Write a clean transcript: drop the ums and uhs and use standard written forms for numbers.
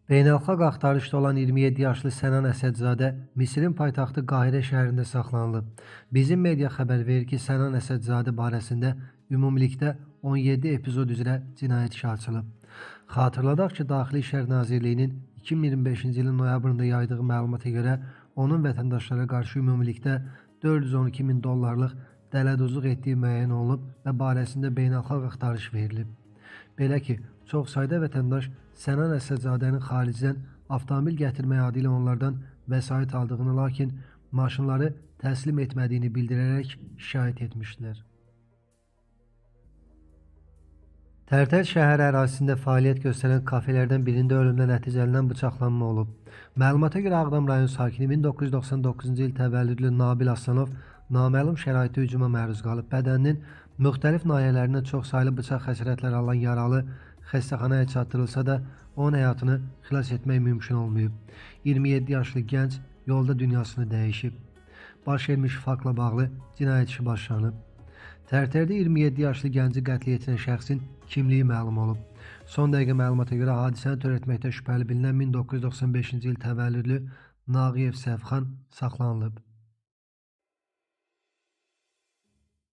Beynəlxalq axtarışda olan 27 yaşlı Sənan Əsədzadə Misirin paytaxtı Qahirə şəhərində saxlanılıb. Bizim media xəbər verir ki, Sənan Əsədzadə barəsində ümumilikdə 17 epizod üzrə cinayət işi açılıb. Xatırladaq ki, Daxili İşlər Nazirliyinin 2025-ci ilin noyabrında yaydığı məlumata görə onun vətəndaşlara qarşı ümumilikdə 412 min dollarlıq dələduzluq etdiyi müəyyən olunub və barəsində beynəlxalq axtarış verilib. Belə ki, çox sayda vətəndaş Sənan Əsədzadənin xaricdən avtomobil gətirmək adı ilə onlardan vəsait aldığını, lakin maşınları təslim etmədiyini bildirərək şikayət etmişdilər. Tərtər şəhər ərazisində fəaliyyət göstərən kafelərdən birində ölümlə nəticələnən bıçaqlanma olub. Məlumata görə Ağdam rayon sakini 1999-cu il təvəllüdlü Nabil Aslanov naməlum şəraitdə hücuma məruz qalıb. Bədəninin müxtəlif nahiyələrindən çoxsaylı bıçaq xəsarətləri alan yaralı xəstəxanaya çatdırılsa da onun həyatını xilas etmək mümkün olmayıb. 27 yaşlı gənc yolda dünyasını dəyişib. Baş vermiş faktla bağlı cinayət işi başlanıb. Tərtərdə 27 yaşlı gənci qətlə yetirən şəxsin kimliyi məlum olub. Son dəqiqə məlumata görə hadisəni törətməkdə şübhəli bilinən 1995-ci il təvəllüdlü Nağıyev Səfxan saxlanılıb.